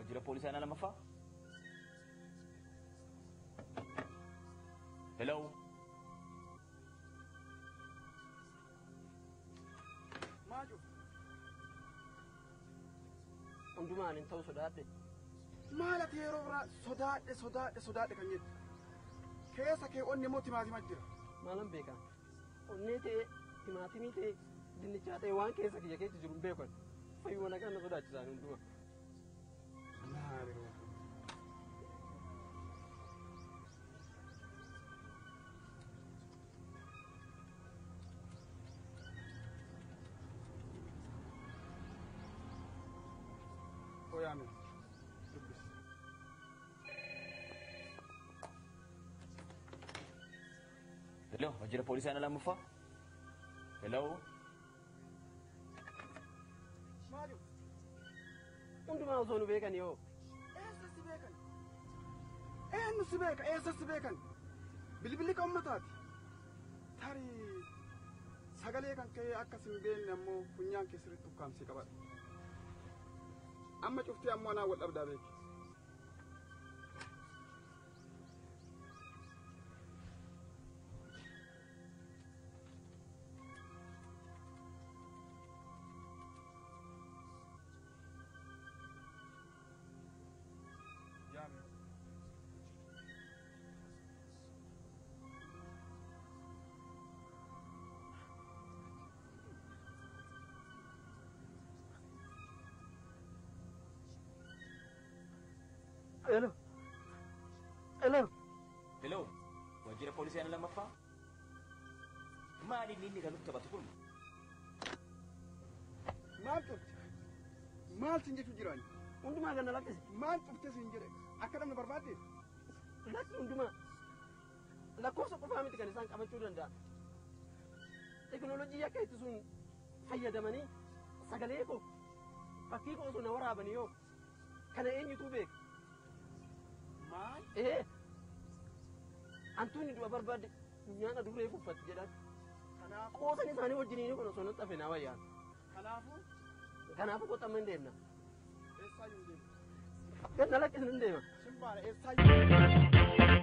Waajjira poolisii aanaa lammaffaa? Hello. Maal cufte? Hundumaan hin ta'u sodaadhe. Maal ati yeroo biraa sodaadhe sodaadhe sodaadhe kan jettu? Keessa kee onni immoo timaatima jira. Maalan beekaa? Onnee ta'ee, timaatimii ta'ee, dinnichaa ta'ee waan keessa kiyya keessa jiru hin beekan. Fayyuma nagaan na sodaachisaan hunduma. Maali roo? Oyaame dubbisi. Hello, waajjira poolisii aanaa lammaffaa? Hello. Maal cufte? Hundumaa osoo nu beekanii hoo? Eessa si beekan? Eenyu si beeka? Eessa si beekan? Bilbilli kan uummataati. Tarii sagalee kan ka'e akka si hin beekne ammoo funyaan kee sirriitti ukkaamsee qabadhu. Amma cuftee ammoo anaa wal dhabdaa beeki. Yaame. Hello. Hello. Hello, waajjira poolisii aanaa lammaffaa? Maali inni kan nutti taphatu kun? Maal cufte? Maal siin jechuu jiraani? Hundumaa ganna lakkisi. Maal cufte siin jedhe? Akka dhabne barbaadde? Lakki hundumaa. Lakkoofsa qofaa miti kan isaan qabachuu danda'an. Teknoolojii akka ittisuun fayyadamanii sagalee koo fakkii koo osoo na waraabanii yoo kana eenyutu beeka? Maal? Ee antuunni du'a barbaadde funyaan adurree fuffatti jedhan. Kanaafuu Qoosan isaanii wajjiniin kun osoo natti hafe naa wayyaan. Kanaafuu Kanaafuu qoxamma hin deemna. Eessaayyuu hin deemne. Ganna lakkisni hin deema. Simbaadha eessaayyuu.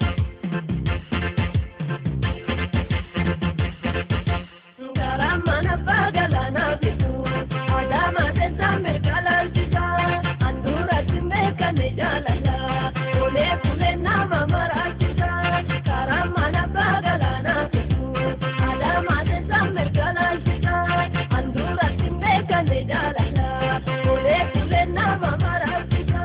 Karaa abbaa galaanaa bitu, Adaamaa teessaan mirga laalchisa, handhuuratti beekame jaalala, olee fulee nama maraachisa. Karaa mana abbaa galaanaa bitu, Adaamaa teessaan mirga laalchisa, handhuuratti beekame jaalala, olee fulee nama maraachisa.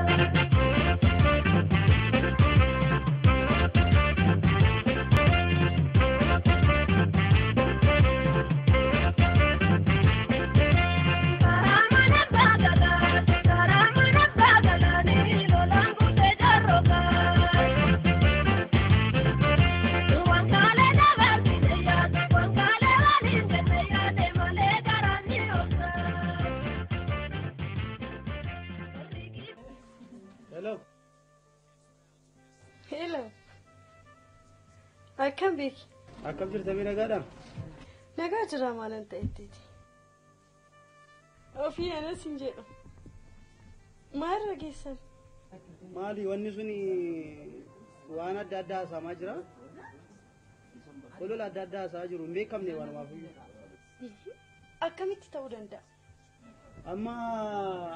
Karaa mana abbaa galaa, karaa mana abbaa galaanii lolaan guutee jaarrogaa. Wankaalee dabarsite yaadu, wankaalee waliin jette yaade malee garaan ni obsa. Hello. Hello. Akkam beeki? Akkam jirta mee nagaadhaa? Nagaa jira maalan ta'etteeti. Ofii anas hin jedhu. Maalirra geessan? Maali wanni suni waan adda addaa haasa'amaa jira. Olola adda addaa haasa'aa jiru hin beekamne walumaaf iyyuu. Akkamitti ta'uu danda'a? Amma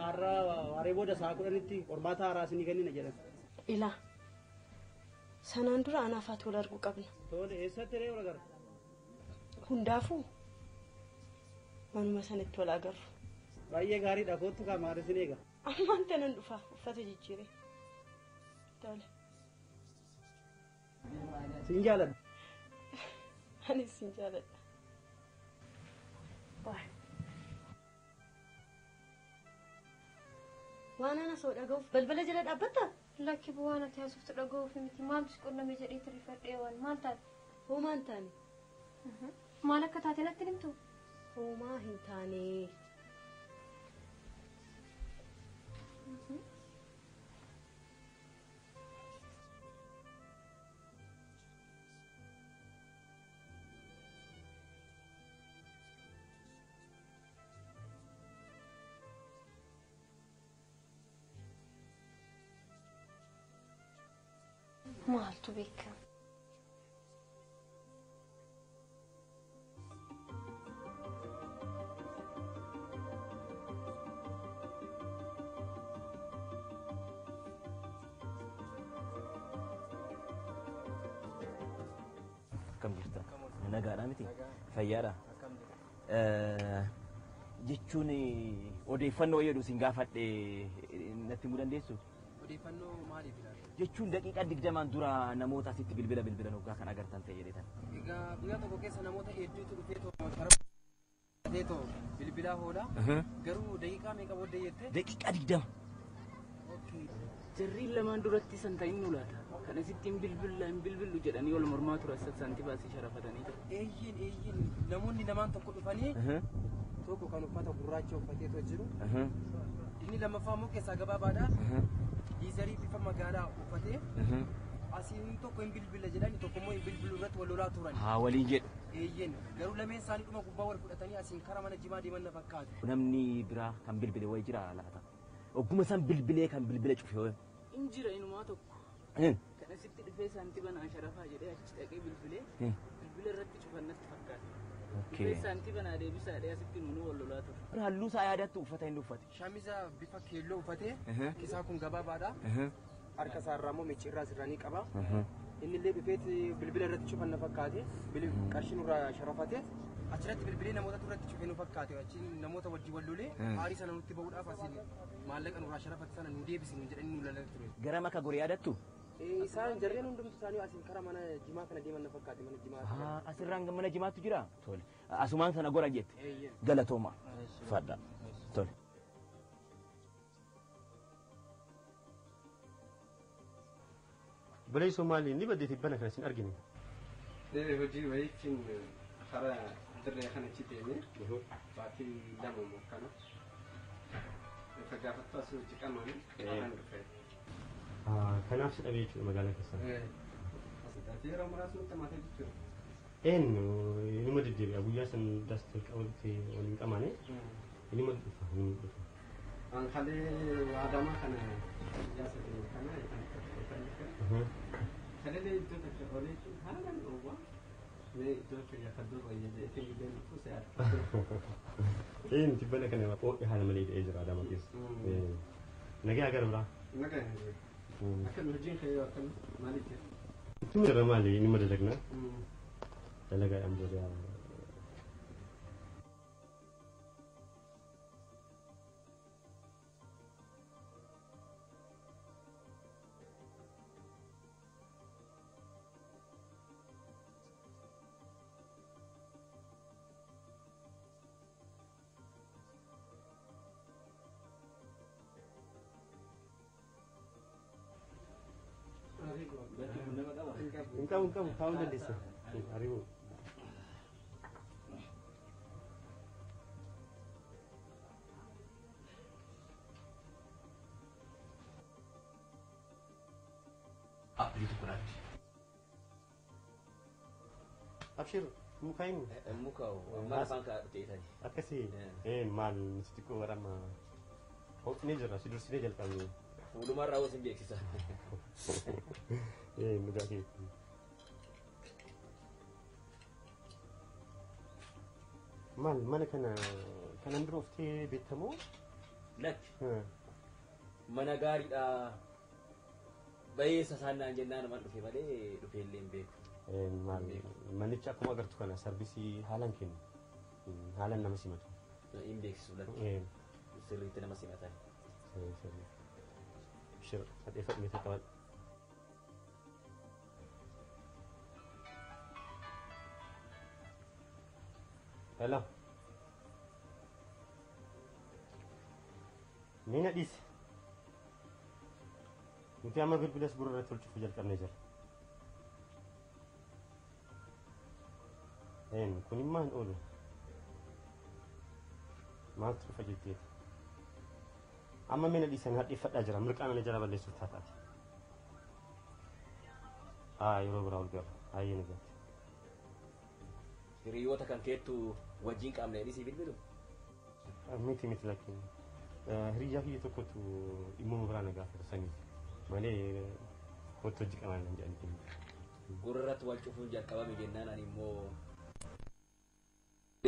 har'a waaree booda sa'a 10tti qormaata haaraa isinii kennina jedhan. Ilaa. Sanaan dura anaaf ati wal arguu qabna. Tole eessatti ree wal agarra? Hundaafuu manuma sanatti wal agarru. Baay'ee gaariidha kottu kaa maal isin eega? Ammaan tanan dhufa uffata jijjiire. Tole. Sin jaaladha. Anis sin jaaladha. Baay. Waan ana soo dhaga'uuf balbala jala dhaabbattaa? Lakki bu'aan ati haasoftu dhaga'uuf miti maaltu si qunname jedhee tirifadhee waan maal taate? Homaa hin taane. Maal akka taate natti himtu? Homaa hin taane. Maaltu beeka? Akkam jirta? Nagaadhaa miti? Fayyaadha? Jechuun odeeffannoo jedhu sin gaafadhe natti himuu dandeessu? Odeeffannoo maaliif ilaala? Jechuun daqiiqaa 20n dura namoota asitti bilbila bilbilan hoggaa kan agartan ta'e jedhetan. Egaa guyyaa tokko keessa namoota hedduutu dhufee too bilbilaa hoola. Garuu daqiiqaa meeqa booddee jette? Daqiiqaa 20. Jarriin lamaan duratti san ta'in nu laata. Kan asitti hin bilbilla hin bilbillu jedhanii wal mormaa ture saantii baasii sharafatanii jiru. Eeyyiin eeyyiin namoonni lamaan tokko dhufanii tokko kan uffata gurraacha uffateetoo jiru. Inni lammaffaa immoo keessaa gabaabaadha. Diizarii bifa magaalaa uffatee asiin tokko hin bilbilla jedhani tokko immoo hin bilbilu irratti wal lolaa turan. Haa waliin jedhu. Eeyyeen garuu lameen isaanii dhuma gubbaa wal fudhatanii asiin kara mana jimaa deeman na fakkaata. Namni biraa kan bilbile wayi jira laata? Ogguma san bilbilee kan bilbila cufe wayi. Injira inumaa tokko. Kan asitti dhufee saantii banaa sharafaa jedhee achi dhaqee bilbilee bilbila irratti cufan natti fakkaata. Dhufee saantii banaa deebisaa dhee asitti nunuu wal lolaa ture. Halluu isaa yaadattu uffata inni uffate. Shamiza bifa keelloo uffatee kisaa kun gabaabaadha. Harka isaarraa immoo micciirraa sirraa ni qaba. Inni illee dhufeet bilbila irratti cufan na fakkaate. Qarshii nurraa sharafatee achirratti bilbilee namoota irratti cufee nu fakkaate. Achiin namoota wajjin wal lolee aarii sana nutti bahuudhaaf asiin maallaqa nurraa sharafate sana nu deebisinu jedhanii nu lalaa ture. Gara maka goree yaadattu? Isaan jarreen hundumtu isaanii asiin kara mana jimaa kana deeman na fakkaate mana jimaa. Asirraan mana jimaatu jira? Tole. Asumaan sana gora jette? Galatooma. Fadha. Tole. Baleessoo maali ni baddeeti bana kana sin argine. Hojii wayiitiin karaa dirree kana achi deemee baatii lama moo kana. Ifa gaafattu asii hojii qamaan kan dhufe. Kanaaf si dhabee jechuudha magaalaa keessa. Asirratti yeroo muraasa nutti himatee jechuudha. Eenyu inuma deddeebi'a guyyaa san das qabatti waliin qamaane inuma dhufa inuma dhufa. Ankalee Adamaa kana guyyaa sadii kana kan Kalelee iddoo takka oolee haalaan dhoowwaa. Mee iddoo kiyya kan dur wayya jedhee deemtu si arga. Eenyu tibbana kana ho'i haala malee ta'ee jira Adamaa keessa. Nagaa gara biraa. Nagaa. Akkam hojiin kee akkam maaliif jira? Ittuma jira maali inuma dalagna. Dalagaadhaan booda Hin qabu hin qabu kaa'uu dandeessa. Ari'uu. Appilii tokko naatti. Abshir muka hin. Muka mana afaan kaa'atu ta'etani. Akkasii maal nuti xiqqoo warama ho'ni jira si dursinee jalqabne. Fuulumarraa hoos hin beeksisa. Dhugaa keetti. Maal mana kana kanan dura oftee beektamoo? Lakki. Mana gaariidha. Bayeessa isaan naan jennaan namaan dhufe malee dhufee illee hin beeku. Maal manichi akkuma agartu kana sarvisii haalaan kennu. Haalaan nama simatu. Hin beeksisu lakki. Sirriitti nama simatan. Shir hadheeffadhu meeshaa qabadhu. Hello. Mee na dhiisi. Nuti amma bilbilas gurra irratti ol cufuu jalqabnee jira. Kun immoo hin oolu. Maaltu dhufa jetteeti? Amma mee na dhiisan hadheeffadhaa jira. Mirqaana na jala balleessuuf taataati. Haa yeroo biraa ol gala. Hayyee nagaatti. Hiriyoota kan keettu wajjin qaamna jedhii sii bilbilu? Miti miti lakkiin. Hiriyyaa kiyya tokkotu dhimma biraa na gaafata saniif. Malee Kottu hojii qaban nan jedhanii. Gurra irratti wal cufuun jalqabame jennaan ani immoo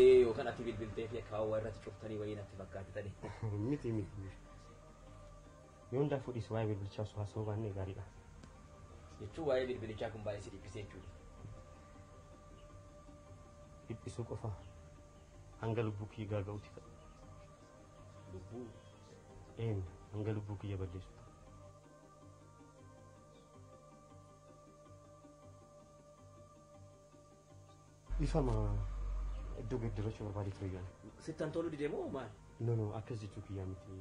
yookaan ati bilbiltee fi akka hawaa irratti cuftanii wayii natti fakkaate tani. Miti miti. Yoo hundaa fuudhis waa'ee bilbilichaa osoo haasa'uu baannee gaariidha. Jechuun waa'ee bilbilichaa kun baay'ee si dhiphisee jechuudha. Dhiphisuu qofa hanga lubbuu kiyya gaaga'uuti ta'a. Lubbuu? Een hanga lubbuu kiyya balleessu. Ifama iddoo gaddarachuu barbaadee ture yoon. Sittan toluu didee moo maal? No no akkas jechuu kiyyaa miti.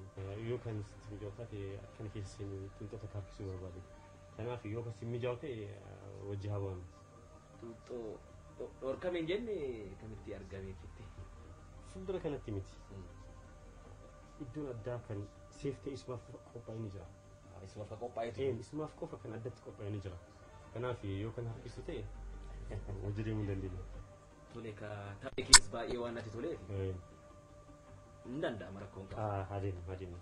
Yoo kan sitti mijaa'u taate akkana keessa seenuu xuuxxoo takka harkisuu barbaade. Kanaaf yoo kan si mijaa'u ta'e wajji haa baanu. Xuuxxoo dhorkame hin jenne kamitti argame jetti. Fuuldura kanatti miti. Iddoon addaa kan seef ta'e isumaaf qophaa'ee ni jira. Isumaaf kan qophaa'etu? Een isumaaf qofa kan addatti qophaa'ee ni jira. Kanaaf yoo kan harkisu ta'e wajji deemuu hin dandeenya. Tole ka taphni kees baay'ee waan natti toleef. Hin danda'ama rakkoon qabu. Haa deemu haa deemu.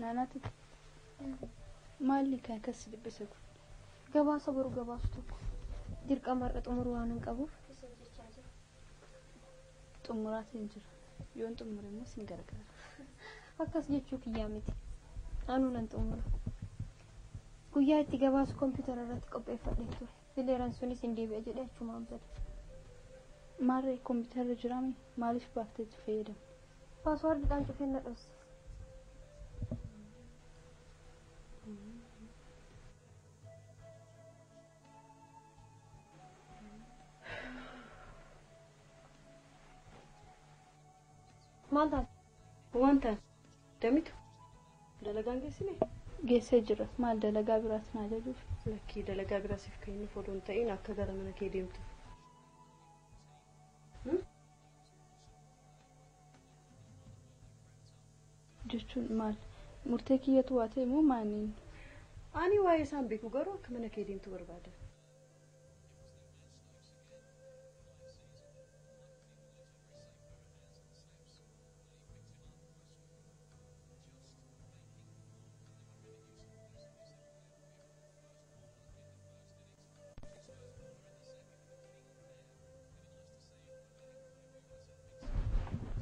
Naanaatu maalli kan akkas dhiphise kun? Gabaasa boru gabaasu tokko dirqama har'a xumuruu waan hin qabuuf. Xumuraatiin jira. Yoon xumure immoo sin gargaara. Akkas jechuu kiyyaa miti. Anuu nan xumura. Guyyaa itti gabaasu kompiitara irratti qopheeffadhee ture. Fileeraan sunis hin deebi'a jedhee achumaan bade. Maarree kompiitarri jiraame maaliif baaftee itti fayyadamte? Paaswaardiidhaan cufee na dhosse. Maal taate? Waan taate damitu dalagaan geessine? Geessee jira. Maal dalagaa biraas na ajajuuf? Lakkii dalagaa biraasiif kennuuf odoo hin ta'in akka gara mana kee deemtuuf. Jechuun maal? Murtee kiyyatu waa ta'e moo maaliin? Ani waa'ee isaan beeku garuu akka mana kee deemtu barbaada.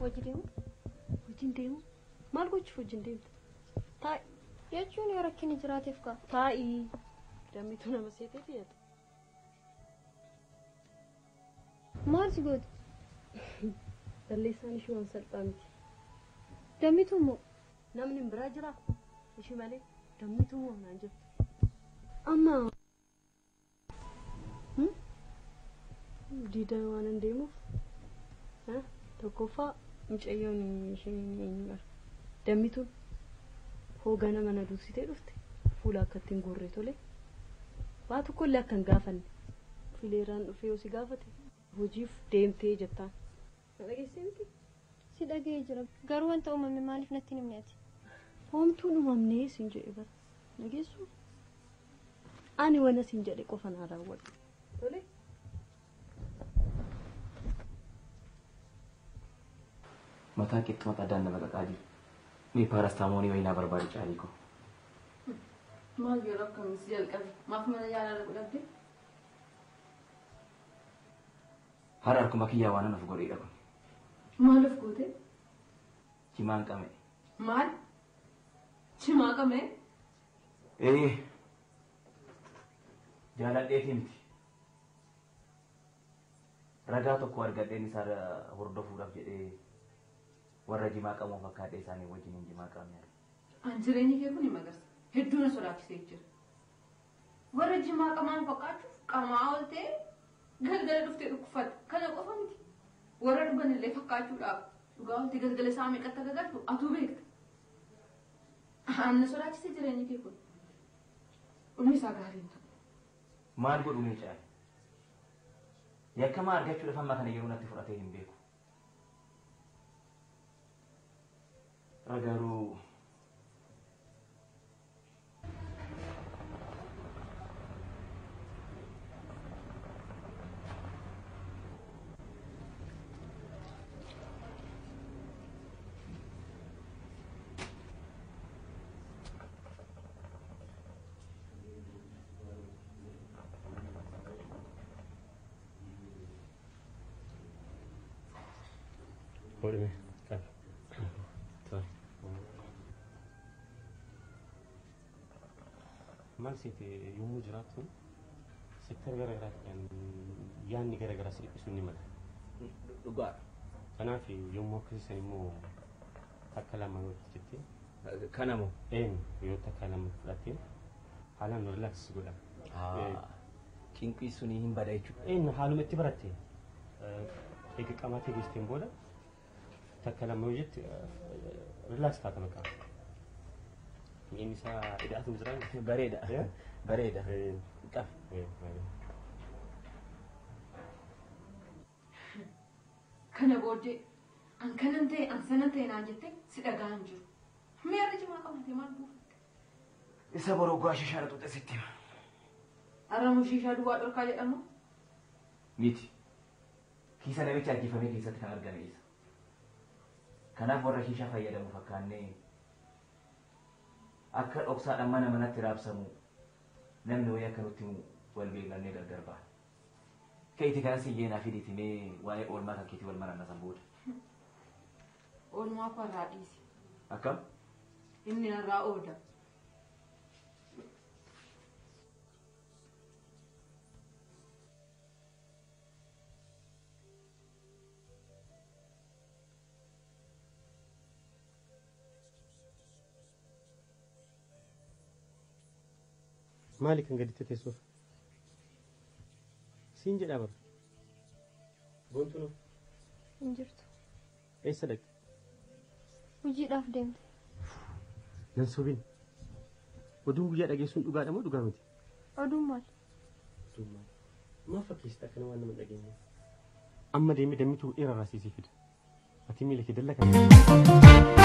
Hojii deemu? Hojiin deemu? Maal gochuuf hojiin deemta? Taa'i. Jechuun yoo rakkinni jiraateef kaa. Taa'i. Dammitu nama seetee dhiyaata. Maal si goote? Balleessaan ishee waan salphaa miti. Dammitu immoo? Namni hin biraa jiraa? Ishee malee dammitu immoo naan jettu. Amma diida waan hin deemuuf tokkoffaa mucayyoon isheen eenyu dammituun hoogana mana dursitee dhufte fuula akka ittiin gorree tole waa tokkollee akka hin gaafanne fileeraan dhufee yoo si gaafate hojiif deemtee jettaan. Na dhageessee miti? Si dhaga'ee jira. Garuu wanta uumame maaliif natti hin himne ati? Homtuun uumamnee siin jedhe bara. Dhageessuu? Ani wana siin jedhe qofa naa raawwadhu. Tole? Mataan qixxuma addaan nama qaqaa jiru. Mee paarastaamoolii wayii naa barbaadu caalii koo. Maal yeroo akkamii si jalqabe? Maaf mana yaalaa dhaquu dhabde? Har'a harkuma kiyyaa waan of godheedha kun. Maal of goote? Jimaan qame. Maal? Jimaa qame? Ee. Jaaladheetii miti. Ragaa tokko argadheen isaa hordofuudhaaf jedhee Warra jimaa qamoo fakkaadhee isaanii wajjin hin jimaa qabne. An jireenyi kee kun magarsa. Hedduu na sodaachisee jira. Warra jimaa qamaan fakkaachuuf qamaa ol ta'e galgala dhuftee dhukkufatte. Kana qofa miti. Warra dhuganillee fakkaachuudhaaf dhugaa oltee galgala isaa meeqatti akka galtu atuu beekta. An na sodaachisee jireenyi kee kun. Dhumni isaa gaarii hin ta'u. Maal godhu mee caale? Yakkamaa argachuudhaaf amma kana yeroo natti fudhatee hin beeku. Garuu Hodhime qabi. Tole. Maal seete yommuu jiraattu sektara gara garaatti yaadni gara garaa si dhiphisuun ni mala. Dhugaadha. Kanaaf yommuu akkasiisan immoo takka lama yoo jettee. Kana moo? Een yoo takka lama fudhattee haalaan relax godha. Cinqii sunii hin bada jechuudha. Een haaluma itti baratte eega qamaatee geessteen booda takka lama yoo jette relax taata maqaa. Mi'inni isaa ida'atu jira. Bareeda. Bareeda. Qabi. Kana booddee an kanan ta'e an sanan ta'e naan jettee si dhaga'an jiru. Mi'aarra jimaa qabatee maal buufatte? Isa boroo go'aa shishaa xuuxe sitti hima. Arramu shishaa duwwaa dhorkaa jedhamu? Miti. Kiisa namicha ajjeefamee keessatti kan argame isa. Kanaaf warra shishaa fayyadamu fakkaannee akka dhoksaadhaan mana manatti raabsamu namni wayii akka nutti himu wal beeknannee gargar baana. Keeti kanas iyyee naa fidiiti mee waa'ee oolmaa kan keetii wal maranna san booda. Oolmaa koo irraa dhiisi. Akkam? Inni narraa ooda. Maali kan gaditti teessuuf? Siin jedhaa bara. Boontuu Hin jirtu. Eessa dhaqxe? Hojiidhaaf deemte. Nan sobin. Oduun guyyaa dhageessuun dhugaadha moo dhugaa miti? Oduun maal? Oduun maal? Maal fakkeessita akkana waan nama dhageenye? Amma deemee dammituu dheeraa raasisii fida. Ati miila kee dalla kana.